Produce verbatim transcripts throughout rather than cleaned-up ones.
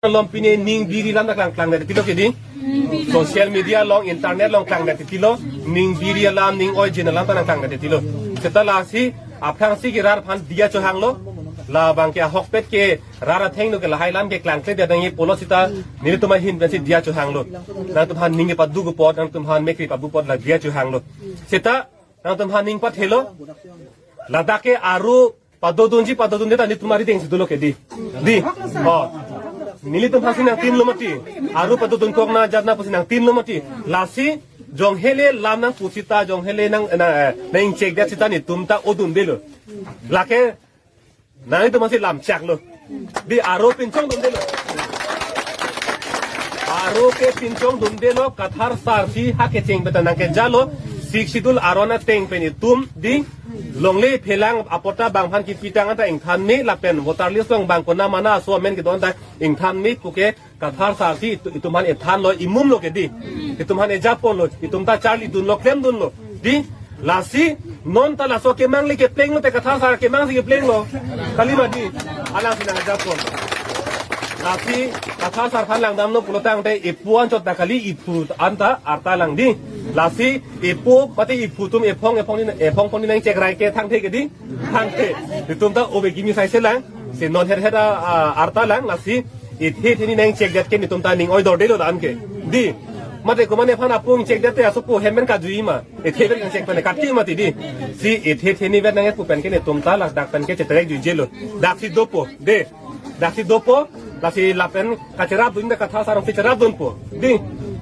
along pine ning biri alam ta klang klang det tilo kedi. Social media along, internet along klang det tilo. Ning biri alam, ning oijin alam ta nang klang det tilo. Seta lasi aphrangsi ke rat aphan diya chohanglo. Labang ke ahokpet ke rat athengno ke lahai alam ke klangkle dia nangji pulo seta nelitum ahin pensi diya chohanglo. Nangtumphan ning kepadu apot, nangtumphan mekri pabu apot la diya chohanglo. Seta nangtumphan ning pathelo. Ladak ke aro padodunji padodunde ta nelitum arideng si dolo kedi. Di. Oh. Nelitum aphansi nangtinlo mati. Aro padodun kok na jat na pusi nangtinlo mati. Lasi jonghele lam nang pusita jonghele nang na, eh, nang ingchek det seta nelitum ta odundelo. Lake nangtum aphansi lam chaklo. Di aro pinchongdundelo. Aro ke pinchongdundelo, Kathar sar si ha kecheng pen ta nangkejalo. Sixth Schedule aron ateng pen itum di longle phelang apot ta bang aphan kipitang anta ingthan me lapen voter list along bang konat mana aso amen kedon ta ingthan me puke Kathar sar si itu, itum aphan ethanlo, imumlo kedi. Itum aphan ejaponlo, itum ta charlidunlo, klemdunlo. Di, lasi non ta laso kemang le keplenglo te Kathar sar kemang si keplenglo. Kalima di, alangsi nang ejapon. Lasi Kathar sar aphan langdamlo pulo tangte epu anchot ta kali, iphu anta arta lang di. Lasi epu mate iphu atum ephong ephong ni, ephong phong ni nang chekrai ke thangthe kedi. Thangthe. Itum ta obe kimi sai selang. Si non her her a, a, arta lang lasi ethe theni nang chek det ke nelitum ta ning oidor delo dan ke. Di. Mate komatne aphan apung chek det te asopo hem pen kajui ma. Ethe pen nang chek pen katki mati di. Si ethe theni pen nang epu pen ke nelitum ta ladak pen ke cheterek juijelo. Daksi dopo. De. Daksi dopo. Lasi lapen kacherapdun ta Kathar sar si cherapdunpo. Di.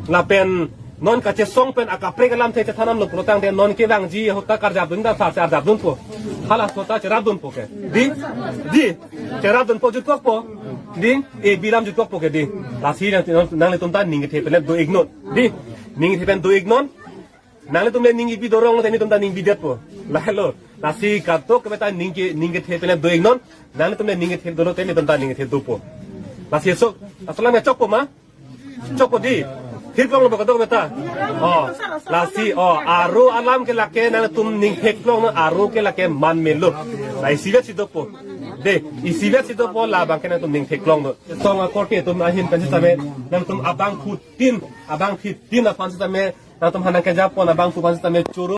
Lapen non kachesong pen akaprek alamthe chethanamlo pulo tangte non kevangji ahut ta karjapdun ta sar si arjapdunpo. Halaso ta cherapdunpo ke. Di, di, cherapdunpo jutkokpo. Di, e bilam jutkokpo ke di. Lasi nang, nang, nanglitum ta ning kethe pen do-iknon. Di, ning kethe pen do-iknon. Nanglitum le ning ipi dorong te nelitum ta ning bidetpo. Lahelo. Lasi katok ke beta ning ke, ning kethe pen do-iknon. Nanglitum le ning kethe dolo te nelitum ta ning kethe dopo. Lasi so, asalam ya chokpo ma? Chokpo di. Theklonglo ba kadok beta. Oh. Lasi, oh, aro alam ke lake nangtum ning theklongnon, aro ke lake man melo. La isivet si dopo. De, isivet si dopo labang ke nangtum ning theklongnon. Song akorte atum ahin pen sitame nangtum abangphutin, abangphutin aphan sitame nangtum aphan nangkejapon abangphu aphan sitame choro